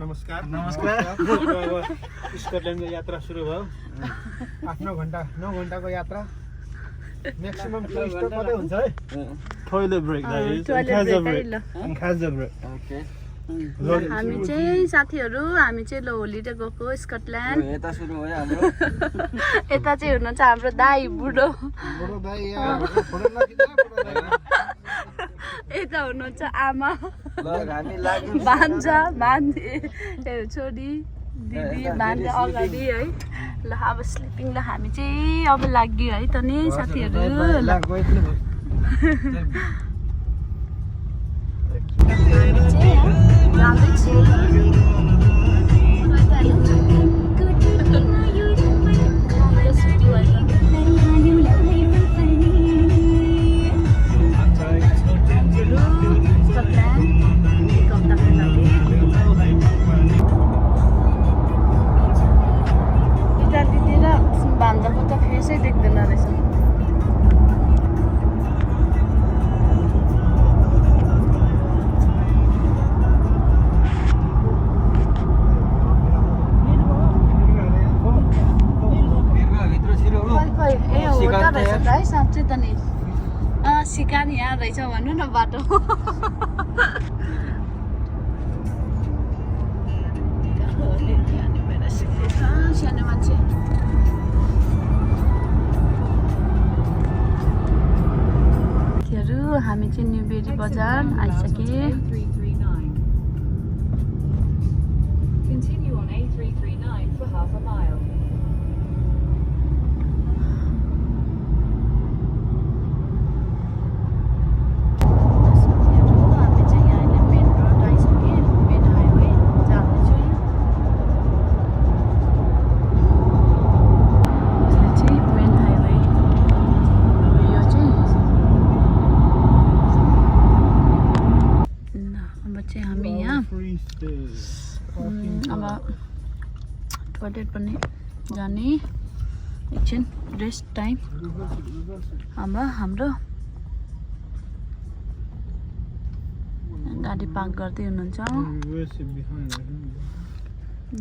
नमस्कार नमस्कार स्कटल्यान्डको यात्रा सुरु भयो 9 घण्टाको यात्रा म्याक्सिमम स्टप मात्रै हुन्छ है टोइलेट ब्रेक हामी चाहिँ साथीहरू हामी चाहिँ होलिडे गएको स्कटल्यान्ड यता सुरु भयो हाम्रो यता चाहिँ हुनुहुन्छ हाम्रो दाइ बुढो यता हुनुहुन्छ आमा भान्जा छोरी दिदी भान्जा अगाडि है ल अब स्लिपिङ ल हामी चाहिँ अब लाग्यो है त नि साथीहरू बान्दाको त फेसै देख्दैन रहेछ है साँच्चै त नि सिकार यहाँ रहेछ भन्नु न बाटो सानो मान्छे हामी चाहिँ न्यू बेरी बजार आइसके अब टोयलेट पनि जाने एकछिन रेस्ट टाइम हाम्रो गाडी पार्क गर्दै हुनुहुन्छ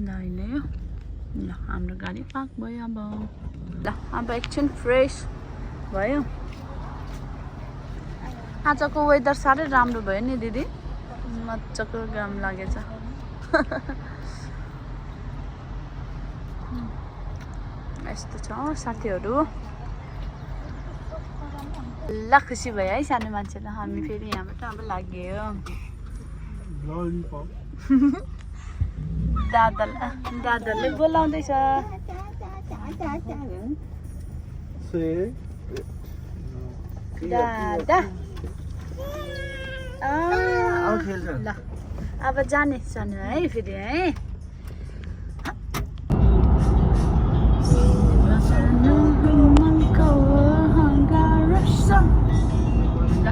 दाइले ल हाम्रो गाडी पार्क भयो अब एकछिन फ्रेस भयो आजको वेदर साह्रै राम्रो भयो नि दिदी मजाको घाम लागेछ यस्तो छ साथीहरू ल खुसी भयो है सानो मान्छेलाई हामी फेरि यहाँबाट अब लाग्यो दादाले बोलाउँदैछ दादा ल अब जाने सानो है फेरि है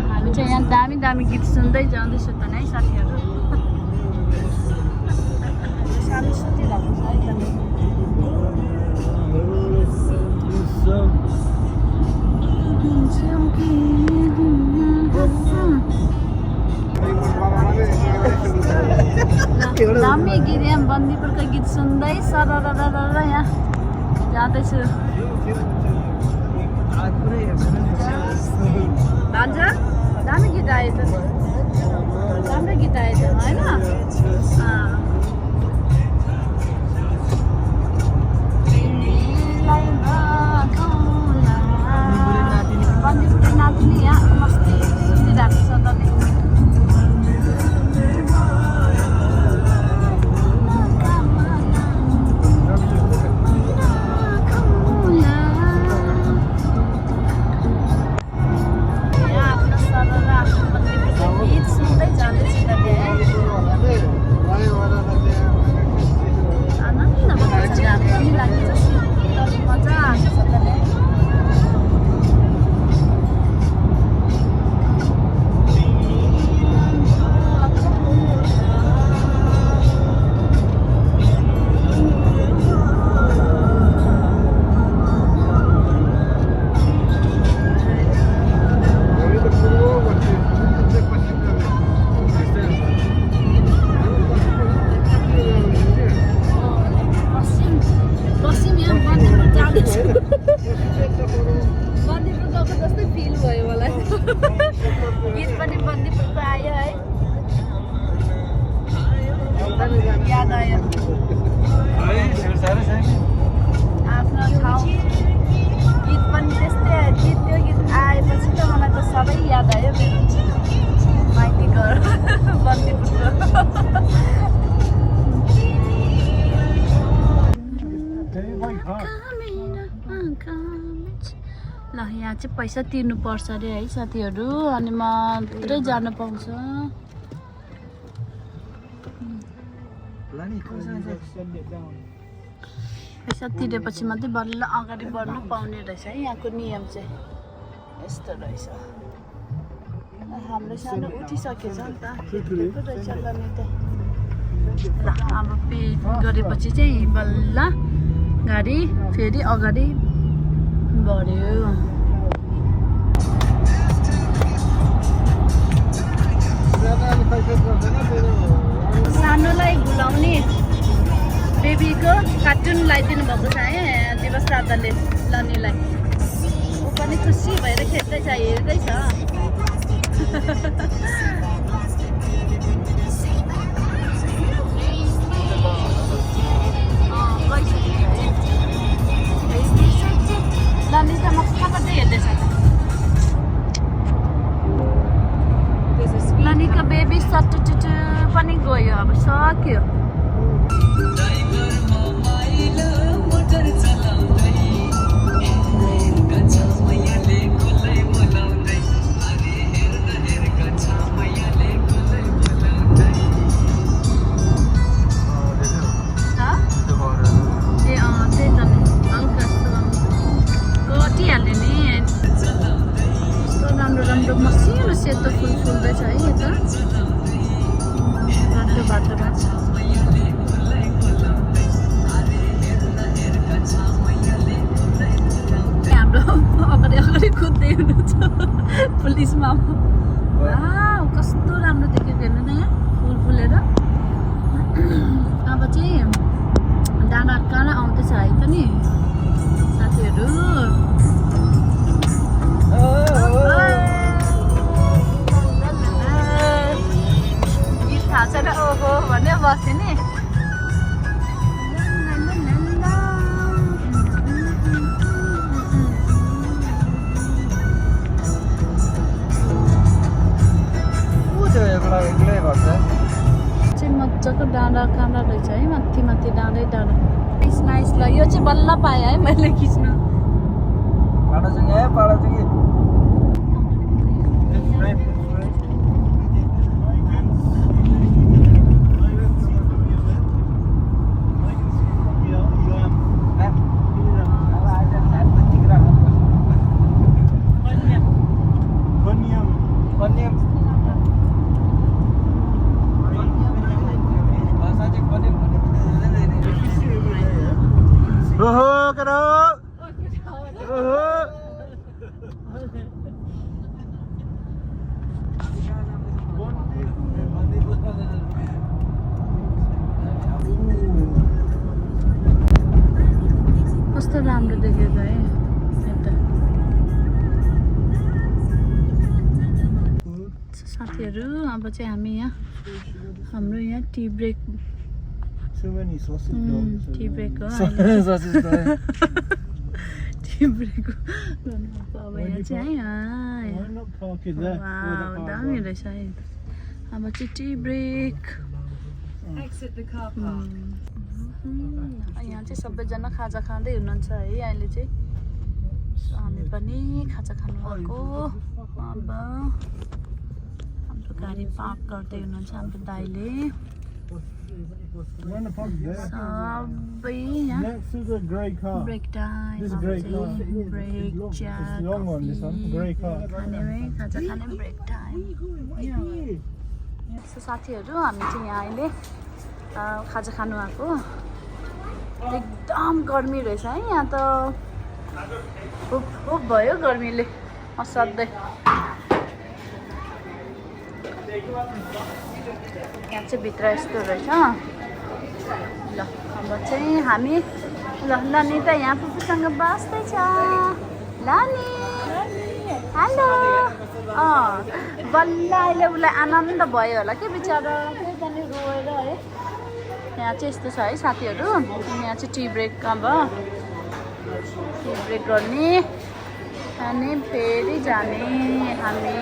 हामी चाहिँ यहाँ दामी गीत सुन्दै जाँदैछौँ त नै साथीहरू सानो सुतिरहेको छ है त दामी गीत यहाँ बन्दीपुरको गीत सुन्दै सरर यहाँ जाँदैछु भान्जा दामी गीत आयो त राम्रो गीत आयो त होइन बन्दीपुरको नाच्ने यहाँ मस्ती सुनिरहेको छ त नि याद आयो आफ्नो ठाउँ गीत पनि त्यस्तै गीत त्यो गीत आएपछि त मलाई त सबै याद आयो मेरो माइती घर बन्दीपुरको ल यहाँ चाहिँ पैसा तिर्नु पर्छ अरे है साथीहरू अनि मात्रै जान पाउँछ पैसा तिरेपछि मात्रै बल्ल अगाडि बढ्नु पाउने रहेछ है यहाँको नियम चाहिँ यस्तो रहेछ हाम्रो सानो उठिसकेछ नि त रहेछ ल नि त ल अब पे गरेपछि चाहिँ बल्ल गाडी फेरि अगाडि बढ्यो सानोलाई भुलाउने बेबीको कार्टुन लगाइदिनु भएको छ है दिवस दादाले लनीलाई ऊ पनि खुसी भएर खेल्दैछ हेर्दैछ लनी त मक्का कतै हेर्दैछ लनीको बेबी सटुटुटु पनि गयो अब सक्यो मसिनो सेतो फुल फुल्दैछ है यता बाटो बाटोमा हाम्रो अगाडि अगाडि कुद्दै हुनुहुन्छ पुलिसमा कस्तो राम्रो देख्यो हेर्नु न यहाँ फुल फुलेर अब चाहिँ डाँडा कहाँ आउँदैछ है त नि साथीहरू थाहा छैन ओहो भन्ने बस्यो नि चाहिँ मजाको डाँडा काँडा रहेछ है माथि माथि डाँडै डाँडा नाइस नाइस ल यो चाहिँ बल्ल पाएँ है मैले खिच्नु कस्तो राम्रो देखेको है यता साथीहरू अब चाहिँ हामी यहाँ हाम्रो यहाँ टी ब्रेक टी ब्रेक हो टी ब्रेक गर्नुभएको अब यहाँ चाहिँ दामी रहेछ है अब चाहिँ टी ब्रेक यहाँ चाहिँ सबैजना खाजा खाँदै हुनुहुन्छ है अहिले चाहिँ हामी पनि खाजा खानुभएको अब हाम्रो गाडी पार्क गर्दै हुनुहुन्छ हाम्रो दाइले सबै यहाँ ब्रेक टाइम ब्रेक खाने खाजा खाने ब्रेक टाइम सो साथीहरू हामी चाहिँ यहाँ अहिले खाजा खानु आएको एकदम गर्मी रहेछ है यहाँ त हुप भयो गर्मीले असाध्यै यहाँ चाहिँ भित्र यस्तो रहेछ ल अब चाहिँ हामी लनी त यहाँ पुपुसँग बस्दैछ लनी हेलो बल्ल अहिले उसलाई आनन्द भयो होला के बिचरा त्यही पनि रोएर है यहाँ चाहिँ यस्तो छ है साथीहरू। यहाँ चाहिँ टी ब्रेक अब टी ब्रेक गर्ने अनि फेरि जाने हामी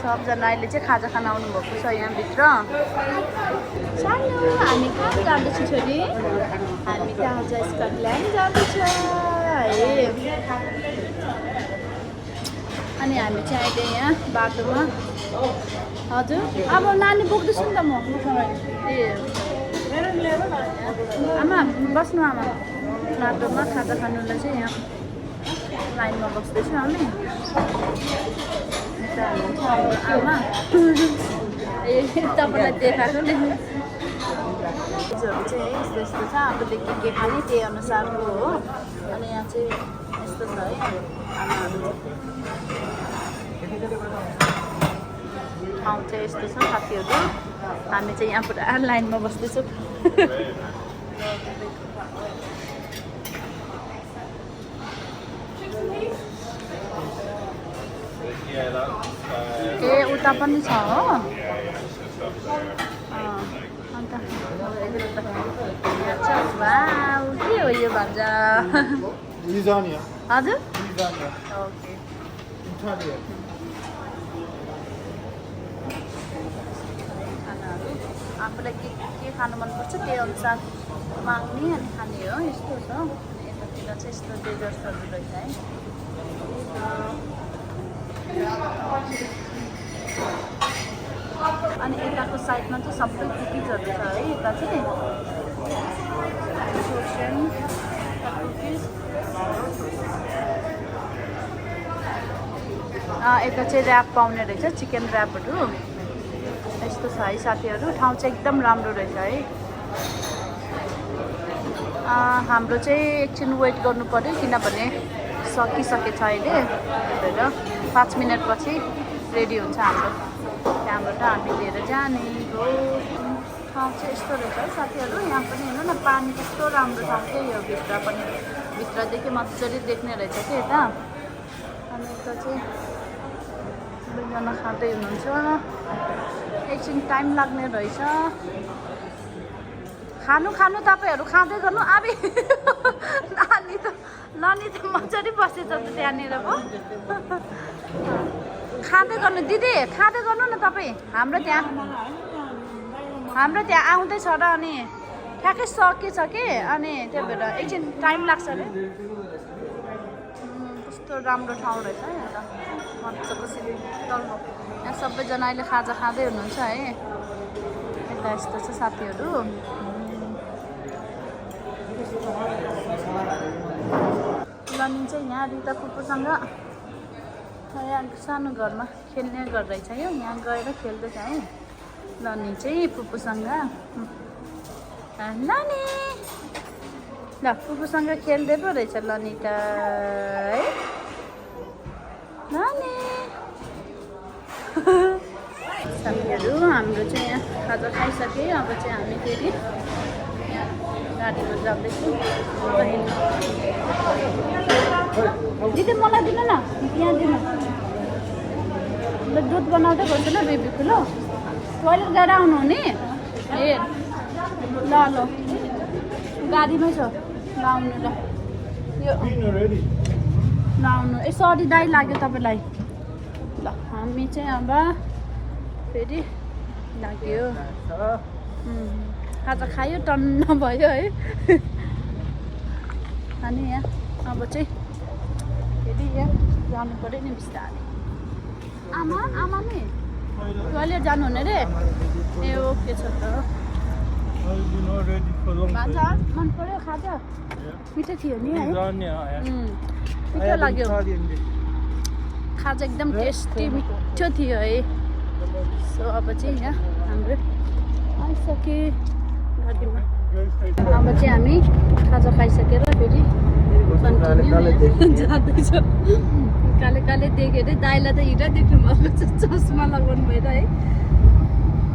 सबजना अहिले चाहिँ खाजा खान आउनुभएको छ यहाँभित्र। चलो हामी कहाँ जाँदैछौँ छोरी? हामी त आज स्कटल्यान्ड जाँदैछ है। अनि हामी चाहिँ अहिले यहाँ बाटोमा हजुर अब नानी बोक्दैछु नि त म। ए आमा बस्नु आमा। बाटोमा खाजा खानुलाई चाहिँ यहाँ लाइनमा बस्दैछु हामी। आमा ए तपाईँलाई देखाएको नि चिजहरू चाहिँ यस्तो यस्तो छ। आफूले के खाने त्यही अनुसारको हो। अनि यहाँ चाहिँ यस्तो छ है आमाहरू ठाउँ चाहिँ यस्तो छ साथीहरू। हामी चाहिँ यहाँ पुरा लाइनमा बस्दैछौँ। ए उता पनि छ हो। अन्त के हो यो भन्छ? हजुर ओके। आफूलाई के खानु मनपर्छ त्यही अनुसार माग्ने अनि खाने हो। यस्तो छ। यतातिर चाहिँ यस्तो डेजर्ट्सहरू रहेछ है। अनि यताको साइडमा चाहिँ सबै कुकिजहरू छ है। यता चाहिँ यता चाहिँ ऱ्याप पाउने रहेछ चिकन ऱ्यापहरू। यस्तो छ है साथीहरू। ठाउँ चाहिँ एकदम राम्रो रहेछ है। हाम्रो चाहिँ एकछिन वेट गर्नु पर्यो किनभने सकिसकेछ अहिले। भएर 5 मिनटपछि रेडी हुन्छ हाम्रो। त्यहाँबाट हामी लिएर जाने हो। ठाउँ चाहिँ यस्तो रहेछ है साथीहरू। यहाँ पनि हेर्नु न पानी कस्तो राम्रो ठाउँ चाहिँ यो भित्र पनि भित्रदेखि मजाले देख्ने रहेछ कि यता। अनि यता चाहिँ दुईजना खाँदै हुनुहुन्छ। एकछिन टाइम लाग्ने रहेछ। खानु खानु तपाईँहरू खाँदै गर्नु। आबी नानी त मजाले बसेछ त त्यहाँनिर पो। खाँदै गर्नु दिदी खाँदै गर्नु न तपाईँ। हाम्रो त्यहाँ आउँदैछ र अनि ठ्याक्कै सकेछ कि अनि त्यही भएर एकछिन टाइम लाग्छ अरे। कस्तो राम्रो ठाउँ रहेछ है अन्त मजाको शीतल। यहाँ सबैजना अहिले खाजा खाँदै हुनुहुन्छ है। यता यस्तो छ साथीहरू। लनी चाहिँ यहाँ रिता फुपूसँग यहाँ सानो घरमा खेल्ने गर्दैछ यो। यहाँ गएर खेल्दैछ है लनी चाहिँ फुपूसँग। नानी ल फुपूसँग खेल्दै पो रहेछ लनी त है। नानी साथीहरू हाम्रो चाहिँ यहाँ खाजा खाइसके। अब चाहिँ हामी फेरि गाडीमा जाँदैछौँ। दिदी मलाई दिनु न यहाँ दिनु। ल दुध बनाउँदै गर्छु ल बेबीको। ल टोइलेट गएर आउनु हुने। ए ल ल गाडीमै छ। ल आउनु ल यो ल आउनु। ए सरी दाइ लाग्यो तपाईँलाई। ल हामी चाहिँ अब फेरि लाग्यो। खाजा खायो टन्न भयो है। अनि यहाँ अब चाहिँ फेरि यहाँ जानु पऱ्यो नि बिस्तारै। आमा आमा नि टोइलेट जानु हुने रे। ए ओके छ त। भन्छ मन पऱ्यो खाजा? मिठो थियो नि है। मिठो लाग्यो। खाजा एकदम टेस्टी मिठो थियो है। सो अब चाहिँ यहाँ हाम्रो आइसके गाडीमा। अब चाहिँ हामी खाजा खाइसकेर फेरि जाँदैछ। काले काले देखेर दाइलाई त हिँडा देख्नु भएको छ। चस्मा लगाउनु भएर है।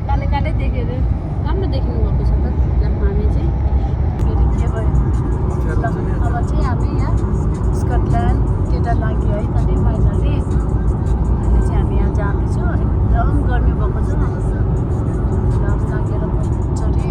काले काले देखेर राम्रो देख्नु भएको छ त। हामी चाहिँ फेरि के भयो अब चाहिँ हामी यहाँ स्कटल्यान्ड केटा लाग्यो है त फाइनली। अहिले चाहिँ हामी यहाँ जाँदैछौँ। एकदम गर्मी भएको छ। घाम लागेर मजाले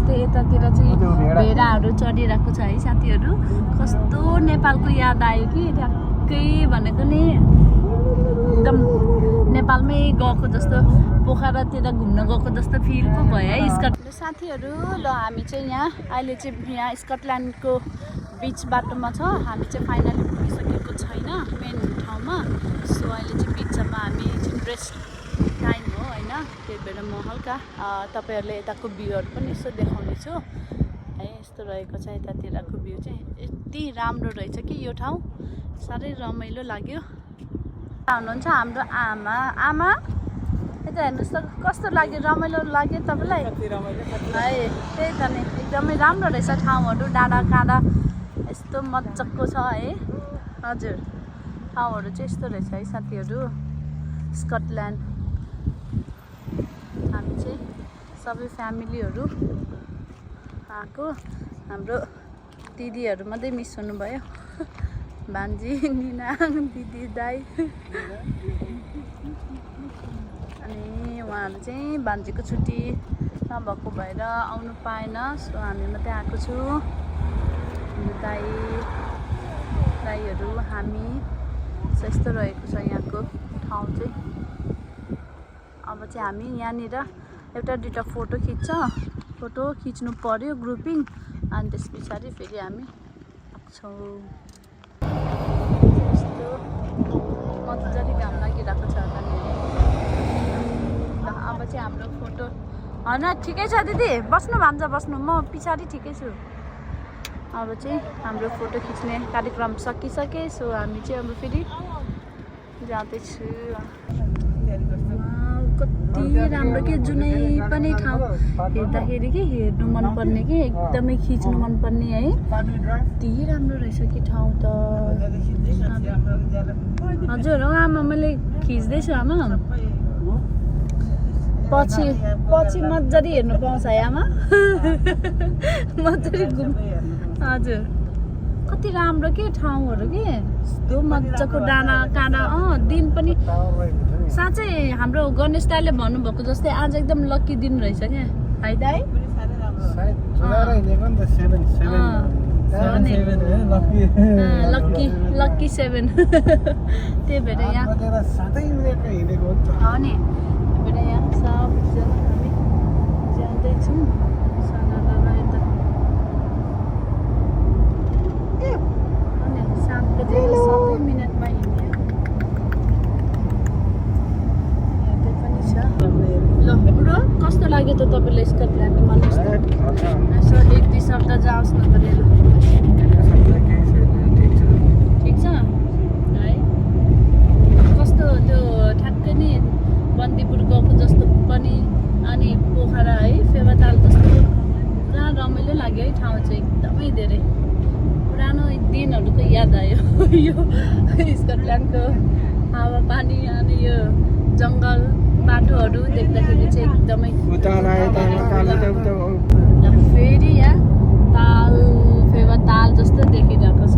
जस्तै यतातिर चाहिँ भेडाहरू चढिरहेको छ है साथीहरू। कस्तो नेपालको याद आयो कि ठ्याक्कै भनेको नि एकदम नेपालमै गएको जस्तो, पोखरातिर घुम्न गएको जस्तो फिल पो भयो है स्कटल्यान्ड। साथीहरू ल हामी चाहिँ अहिले चाहिँ यहाँ स्कटल्यान्डको बिच बाटोमा छ। हामी चाहिँ फाइनली पुगिसकेको छैन मेन ठाउँमा। सो अहिले चाहिँ बिचमा हामी चाहिँ रेस्ट टाइम हो होइन, त्यही भएर म हल्का तपाईँहरूले यताको भ्यूहरू पनि यसो देखाउने छु है। यस्तो रहेको छ यतातिरको भ्यू चाहिँ, यति राम्रो रहेछ कि यो ठाउँ, साह्रै रमाइलो लाग्यो। हुनुहुन्छ हाम्रो आमा। आमा यता हेर्नुहोस् त कस्तो लाग्यो, रमाइलो लाग्यो तपाईँलाई है? त्यही त नि एकदमै राम्रो रहेछ ठाउँहरू, डाँडा काँडा यस्तो मजाको छ है। हजुर ठाउँहरू चाहिँ यस्तो रहेछ है साथीहरू स्कटल्यान्ड। हामी चाहिँ सबै फ्यामिलीहरू आएको, हाम्रो दिदीहरू मात्रै मिस हुनुभयो, भान्जी निना दिदी दाई। अनि उहाँहरू चाहिँ भान्जीको छुट्टी नभएको भएर आउनु पाएन, सो हामी मात्रै आएको छु। दाईहरू हामी यस्तो रहेको छ यहाँको ठाउँ चाहिँ। अब चाहिँ हामी यहाँनिर एउटा दुइटा फोटो खिच्नु पर्यो ग्रुपिङ, अनि त्यस पछाडि फेरि हामी आउँछौँ। यस्तो मजाले घाम लागिरहेको छ। अब चाहिँ हाम्रो फोटो होइन ठिकै छ दिदी, बस्नु भान्जा बस्नु, म पछाडि ठिकै छु। अब चाहिँ हाम्रो फोटो खिच्ने कार्यक्रम सकिसके, सो हामी चाहिँ अब फेरि जाँदैछु। कति राम्रो के जुनै पनि ठाउँ हेर्दाखेरि कि हेर्नु मनपर्ने कि एकदमै खिच्नु मनपर्ने है। कति राम्रो रहेछ कि ठाउँ त। हजुर हो आमा, मैले खिच्दैछु आमा, पछि मजाले हेर्नु पाउँछ है आमा। मजाले हजुर कति राम्रो के ठाउँहरू के, यस्तो मजाको डाँडा काँडा। दिन पनि साँच्चै हाम्रो गणेश दाइले भन्नुभएको जस्तै आज एकदम लक्की दिन रहेछ क्या है दाइ? लक्की 7 त्यही भएर यहाँ हो नि, त्यही भएर यहाँ सबजना हामी जाँदैछौँ। मिनटमा हिँड्यो ल ब्रो, कस्तो लाग्यो त तपाईँलाई स्कटल्यान्ड? भन्नुहोस् त यसो 1-2 शब्द जाओस् न त। ठिक छ है, कस्तो त्यो ठ्याक्कै नि बन्दीपुर गएको जस्तो पनि, अनि पोखरा है फेवाताल जस्तो पुरा रमाइलो लाग्यो है ठाउँ चाहिँ एकदमै धेरै। पुरानो दिनहरूको याद आयो यो स्कटल्यान्डको हावापानी अनि यो जङ्गल बाटोहरू देख्दाखेरि चाहिँ एकदमै। फेरि यहाँ ताल फेवाताल जस्तो देखिरहेको छ।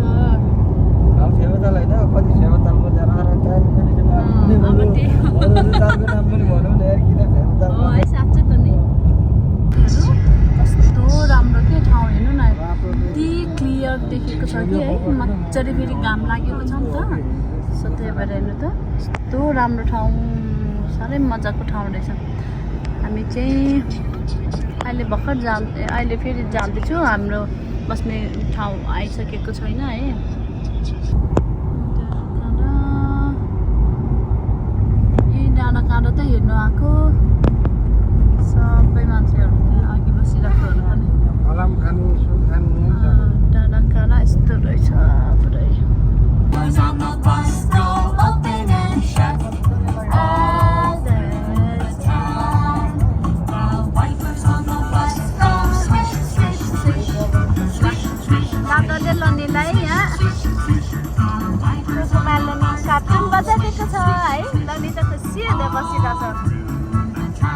है साँच्चै त नि, कस्तो राम्रो के ठाउँ हेर्नु न, यति क्लियर देखेको छ कि है। मजाले फेरि घाम लागेको छ नि त, सो त्यही भएर हेर्नु त यस्तो राम्रो ठाउँ, साह्रै मजाको ठाउँ रहेछ। हामी चाहिँ अहिले भर्खर अहिले फेरि जाँदैछु, हाम्रो बस्ने ठाउँ आइसकेको छैन है। यही डाँडा काँडा त हेर्नु आएको सबै मान्छेहरू अघि बसिरहेकोहरू पनि। डाँडा काँडा यस्तो रहेछ पुरै। कार्टुन बजाइदिएको छ है, लनी त खुसी हुँदै बसिरहेको छ।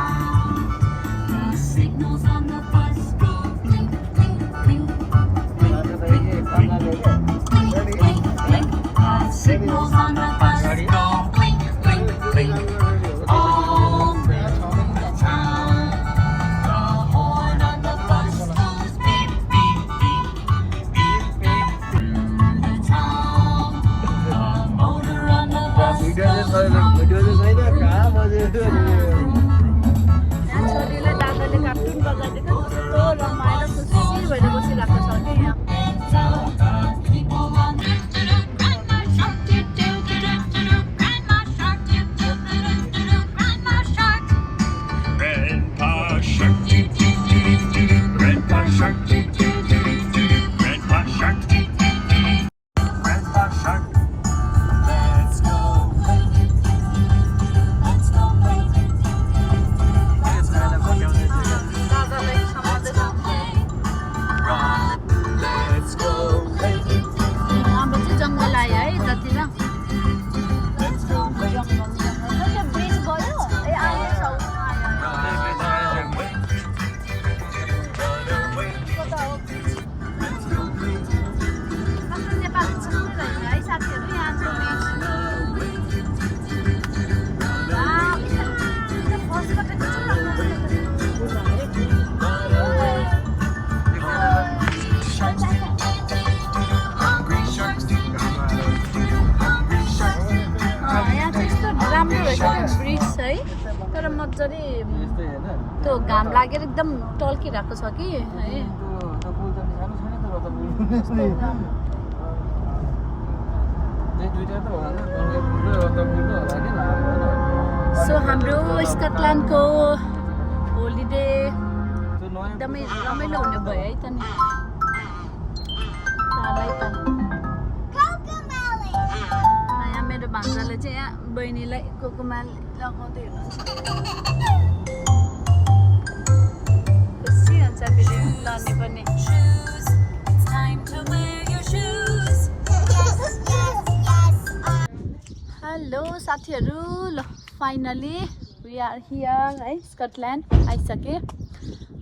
यहाँ छोरीलाई दादाले कार्टुन बजाइदिएको कस्तो रमाइलो खुसी भएर बसिरहेको छ कि यहाँ ब्रिज है तर मजाले त्यो घाम लागेर एकदम टल्किरहेको छ कि है सो हाम्रो स्कटल्यान्डको होलिडे एकदमै रमाइलो हुने भयो है त नि यहाँ मेरो भान्जाले चाहिँ यहाँ बहिनीलाई कोकोमाल लगाउँदै हुनुहुन्छ खुसी हुन्छ फेरि लड्ने पनि हेलो साथीहरू ल फाइनली वी आर हियर है स्कटल्यान्ड आइसके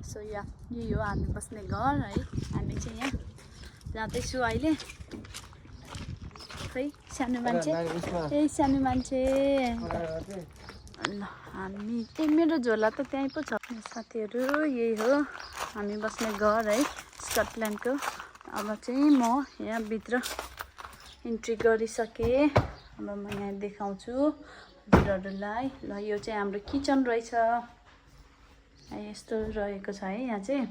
सो यही हो हामी बस्ने घर है हामी चाहिँ यहाँ जाँदैछु अहिले खै सानो मान्छे ए सानो मान्छे ल हामी मेरो झोला त त्यहीँ पो छ साथीहरू यही हो हामी बस्ने घर है स्कटल्यान्डको अब चाहिँ म यहाँ भित्र इन्ट्री गरिसकेँ अब म यहाँ देखाउँछु हजुरहरूलाई ल यो चाहिँ हाम्रो किचन रहेछ यस्तो रहेको छ है यहाँ चाहिँ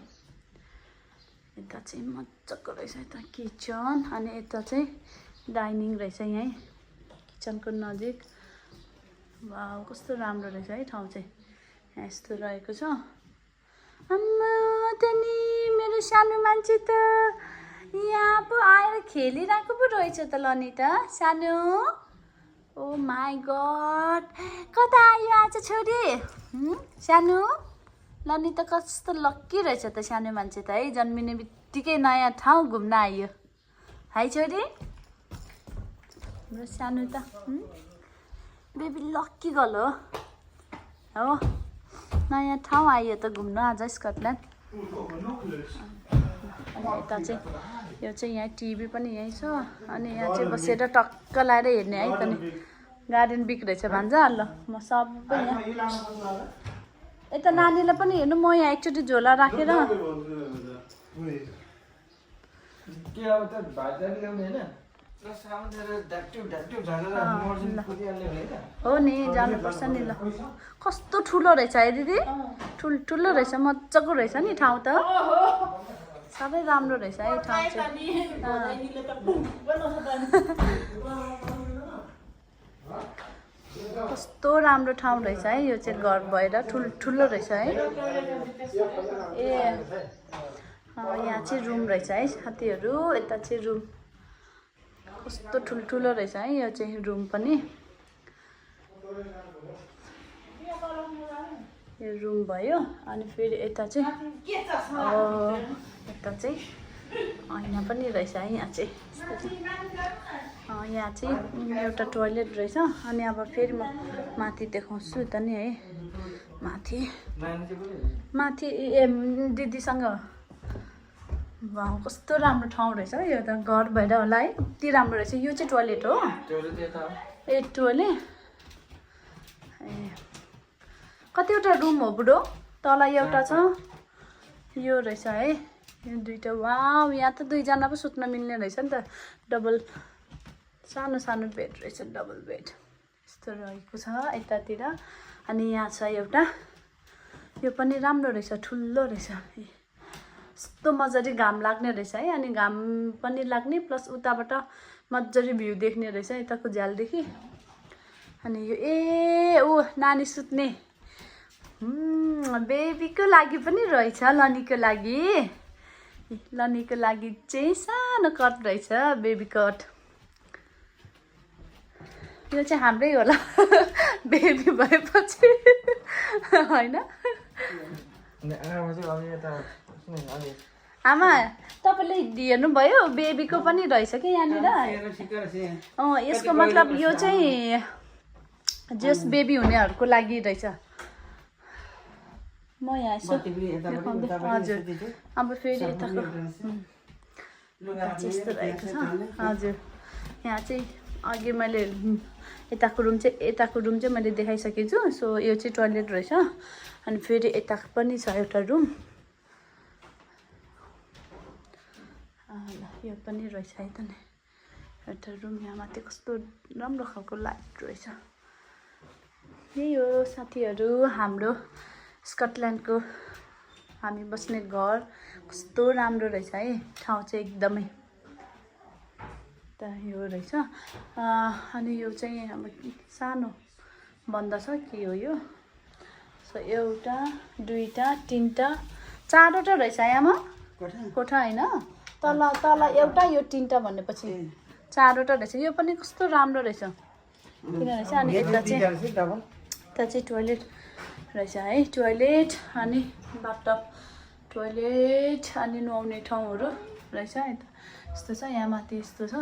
यता चाहिँ मजाको रहेछ यता किचन अनि यता चाहिँ डाइनिङ रहेछ यहीँ किचनको नजिक वा कस्तो राम्रो रहेछ है ठाउँ चाहिँ यहाँ यस्तो रहेको छ आम्मा त नि मेरो सानो मान्छे त यहाँ पो आएर खेलिरहेको पो रहेछ त लनिता सानो ओ माई गड कता आयो आज छोरी सानो लनिता कस्तो लक्की रहेछ त सानो मान्छे त है जन्मिने बित्तिकै नयाँ ठाउँ घुम्न आयो है छोरी हाम्रो सानो त बेबी लक्की गर्ल हो नयाँ ठाउँ आयो त घुम्न आज स्कटल्यान्ड अनि यता चाहिँ यो चाहिँ यहाँ टिभी पनि यहीँ छ अनि यहाँ चाहिँ बसेर टक्क लाएर हेर्ने है त नि गार्डन बिक रहेछ भान्जा ल म सबै यहाँ यता नानीलाई पनि हेर्नु म यहाँ एकचोटि झोला राखेर हो नि जानुपर्छ नि ल कस्तो ठुलो रहेछ है दिदी ठुलो रहेछ मजाको रहेछ नि ठाउँ त साह्रै राम्रो रहेछ है ठाउँ चाहिँ कस्तो राम्रो ठाउँ रहेछ है यो चाहिँ घर भएर ठुलो रहेछ है ए यहाँ चाहिँ रुम रहेछ है साथीहरू यता चाहिँ रुम कस्तो ठुलो रहेछ है यो चाहिँ रुम पनि यो रुम भयो अनि फेरि यता चाहिँ यहाँ पनि रहेछ है यहाँ चाहिँ यहाँ चाहिँ एउटा टोइलेट रहेछ अनि अब फेरि म माथि देखाउँछु त नि है माथि ए दिदीसँग वाउ कस्तो राम्रो ठाउँ रहेछ यो त घर भएर होला है यति राम्रो रहेछ यो चाहिँ टोइलेट हो ए टोइलेट ए कतिवटा रुम हो बुढो तल एउटा छ यो रहेछ है यो दुईटा वाउ यहाँ त दुईजना पो सुत्न मिल्ने रहेछ नि त डबल सानो बेड रहेछ डबल बेड यस्तो रहेको छ यतातिर। अनि यहाँ छ एउटा, यो पनि राम्रो रहेछ, ठुलो रहेछ। यस्तो मजाले घाम लाग्ने रहेछ है। अनि घाम पनि लाग्ने प्लस उताबाट मजाले भ्यू देख्ने रहेछ यताको झ्यालदेखि। अनि यो नानी सुत्ने बेबीको लागि पनि रहेछ, लनीको लागि चाहिँ सानो कट रहेछ, बेबी कट। यो चाहिँ हाम्रै होला बेबी भएपछि होइन। आमा तपाईँले हेर्नुभयो बेबीको पनि रहेछ कि यहाँनिर। यसको मतलब यो चाहिँ जस बेबी हुनेहरूको लागि रहेछ। म यहाँ यसो हजुर अब फेरि यताको यस्तो रहेको छ। हजुर यहाँ चाहिँ अघि मैले यताको रुम चाहिँ मैले देखाइसकेको छु। सो यो चाहिँ टोयलेट रहेछ। अनि फेरि यताको पनि छ एउटा रुम। ल यो पनि रहेछ है त नि एउटा रुम। यहाँ माथि कस्तो राम्रो खालको लाइट रहेछ। यही हो साथीहरू हाम्रो स्कटल्यान्डको हामी बस्ने घर। कस्तो राम्रो रहेछ है ठाउँ चाहिँ एकदमै। त यो रहेछ। अनि यो चाहिँ अब सानो बन्द छ के हो यो। सो एउटा दुईटा तिनटा चारवटा रहेछ यहाँमा कोठा होइन। तल एउटा यो तिनटा भनेपछि चारवटा रहेछ। यो पनि कस्तो राम्रो रहेछ किन रहेछ। अनि यता चाहिँ टोयलेट रहेछ है। टोयलेट अनि बाथटब टोयलेट अनि नुहाउने ठाउँहरू रहेछ। यता यस्तो छ, यहाँ माथि यस्तो छ,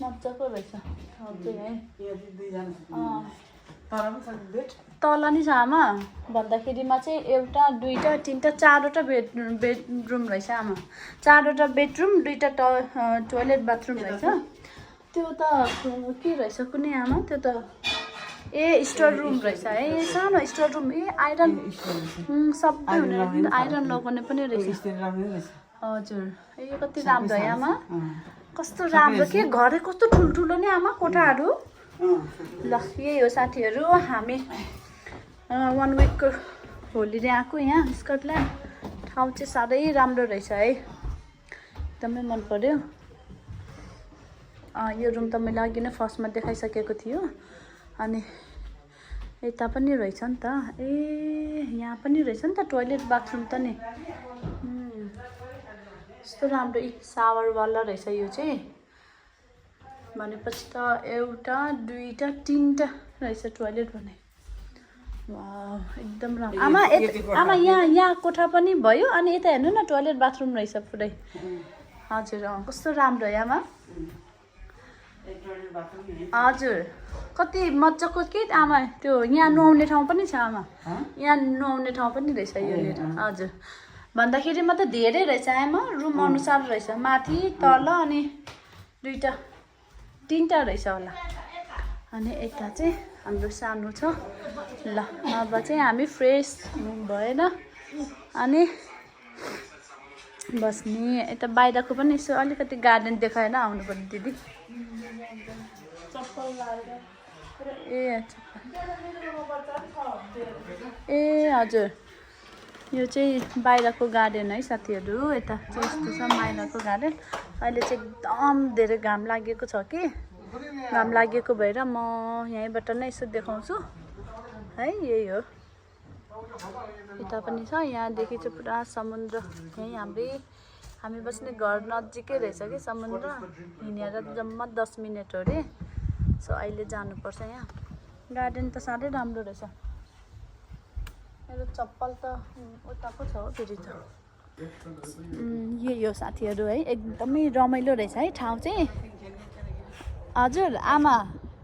मजाको रहेछ ठाउँ चाहिँ है। तल नि छ आमा भन्दाखेरिमा चाहिँ एउटा दुईटा तिनटा चारवटा बेडरुम रहेछ आमा। चारवटा बेडरुम दुईटा टोयलेट बाथरुम रहेछ। त्यो त के रहेछ कुनै आमा त्यो त स्टोर रुम रहेछ है। सानो स्टोर रुम। आइरन सबै हुने आइरन लगाउने पनि रहेछ। हजुर यो कति राम्रो है आमा। कस्तो राम्रो के घरै कस्तो ठुल्ठुलो नि आमा कोठाहरू। ल यही हो साथीहरू हामी 1 विकको होलिडे आएको यहाँ स्कटल्यान्ड। ठाउँ चाहिँ साह्रै राम्रो रहेछ है, एकदमै मन पर्यो। यो रुम त मैले अघि नै फर्स्टमा देखाइसकेको थियो। अनि यता पनि रहेछ नि त। यहाँ पनि रहेछ नि त टोयलेट बाथरुम त नि। यस्तो राम्रो सावरवाला रहेछ यो चाहिँ। भनेपछि त एउटा दुईटा तिनटा रहेछ टोयलेट भने। वाह एकदम राम्रो आमा। आमा यहाँ कोठा पनि भयो। अनि यता हेर्नु न टोयलेट बाथरुम रहेछ पुरै। हजुर कस्तो राम्रो है आमा। हजुर कति मजाको के आमा। त्यो यहाँ नुहाउने ठाउँ पनि छ आमा। यहाँ नुहाउने ठाउँ पनि रहेछ यहाँनिर। हजुर भन्दाखेरिमा त धेरै रहेछ आमा। रुम अनुसार रहेछ, माथि तल अनि दुईटा तिनटा रहेछ होला। अनि यता चाहिँ हाम्रो सानो छ। ल अब चाहिँ हामी फ्रेस भएन अनि बस्ने। यता बाहिरको पनि यसो अलिकति गार्डन देखाएन आउनु पर्ने दिदी। चप्पल लगाएर हजुर यो चाहिँ बाहिरको गार्डन है साथीहरू। यता चाहिँ यस्तो छ बाहिरको गार्डन। अहिले चाहिँ एकदम धेरै घाम लागेको छ कि। घाम लागेको भएर म यहीँबाट नै यसो देखाउँछु है। यही हो यता पनि छ। यहाँदेखि चाहिँ पुरा समुद्र। यहीँ हामी बस्ने घर नजिकै रहेछ कि समुद्र। हिँडेर जम्मा 10 मिनट हो अरे। सो अहिले जानुपर्छ। यहाँ गार्डन त साह्रै राम्रो रहेछ। मेरो चप्पल त उताको छ हो फेरि त। यही हो साथीहरू है। एकदमै रमाइलो रहेछ है ठाउँ चाहिँ। हजुर आमा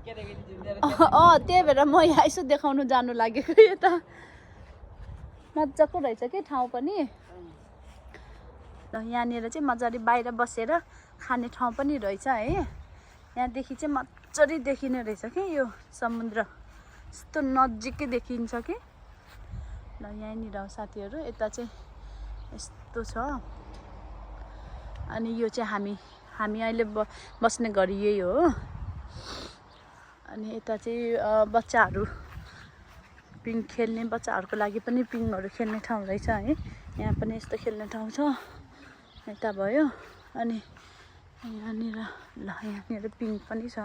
त्यही भएर म यहाँ यसो देखाउनु जानु लागेको। यता मजाको रहेछ कि ठाउँ पनि। यहाँनिर चाहिँ मजाले बाहिर बसेर खाने ठाउँ पनि रहेछ है। यहाँदेखि चाहिँ मजाले देखिने रहेछ कि यो समुद्र। यस्तो नजिकै देखिन्छ कि। ल यहीँनिर हो साथीहरू। यता चाहिँ यस्तो छ। अनि यो चाहिँ हामी अहिले बस्ने घर यही हो। अनि यता चाहिँ बच्चाहरू पिङ खेल्ने बच्चाहरूको लागि पनि पिङहरू खेल्ने ठाउँ रहेछ है। यहाँ पनि यस्तो खेल्ने ठाउँ छ। यता भयो अनि यहाँनिर ल यहाँनिर पिङ पनि छ।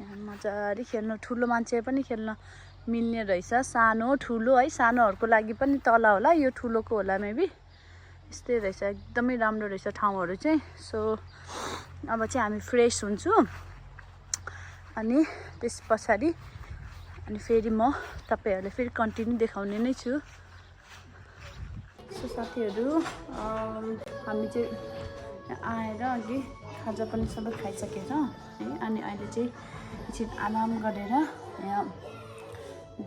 यहाँ मजाले खेल्नु ठुलो मान्छे पनि खेल्न मिल्ने रहेछ। सानो ठुलो है सानोहरूको लागि पनि तल होला यो ठुलोको होला मेबी यस्तै रहेछ। एकदमै राम्रो रहेछ ठाउँहरू चाहिँ। सो अब चाहिँ हामी फ्रेस हुन्छु अनि त्यस पछाडि अनि फेरि म तपाईँहरूलाई फेरि कन्टिन्यू देखाउने नै छु। सो साथीहरू हामी चाहिँ आएर अघि खाजा पनि सबै खाइसकेर है अनि अहिले चाहिँ एकछिन आराम गरेर यहाँ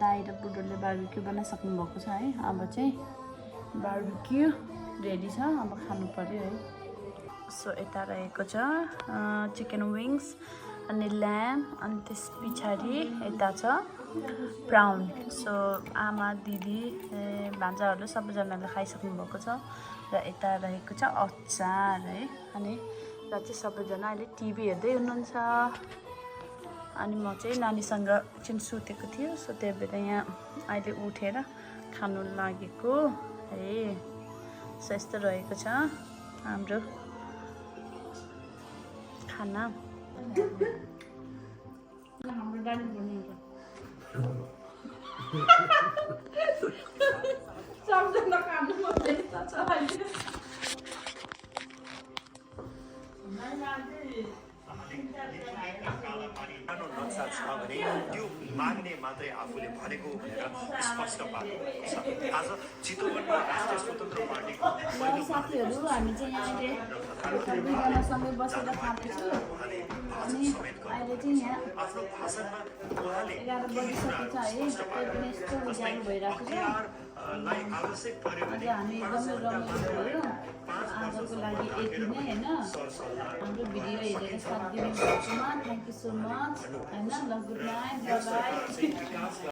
दाइ र बुढोले बार्बिक्यू बनाइसक्नु भएको छ है। अब चाहिँ बार्बिक्यू रेडी छ, अब खानु पर्यो है। सो यता रहेको छ चिकन विङ्स अनि ल्याम्ब अनि त्यस पछाडि यता छ प्राउन। सो आमा दिदी भान्जाहरूले सबैजनाले खाइसक्नु भएको छ र यता रहेको छ अचार है। अनि र चाहिँ सबैजना अहिले टिभी हेर्दै हुनुहुन्छ अनि म चाहिँ नानीसँग एकछिन सुतेको थियो। सो त्यही भएर यहाँ अहिले उठेर खानु लागेको है। सो यस्तो रहेको छ हाम्रो खाना। हाम्रो डाली भन्नुहुन्छ सबजना खानु पर्दैछ अहिले। नक्सा छ भने त्यो माग्ने मात्रै आफूले भनेको भनेर स्पष्ट पार्नुपर्छ। आज चितवनमा राष्ट्रिय स्वतन्त्र पार्टीको साथीहरू हामी चाहिँ यहाँ अहिले सबैजनासँगै बसेर खाँदैछु अनि अहिले चाहिँ यहाँ 11 बजिसकेको छ है। त्यही पनि यस्तो उज्यालो भइरहेको छ। आज हामी एकदमै रमाइलो भयो। आजको लागि यति नै होइन। हाम्रो भिडियो हेरेर साथ दिनु भएकोमा थ्याङ्क यू सो मच होइन। ल गुड नाइट, बाई बाई।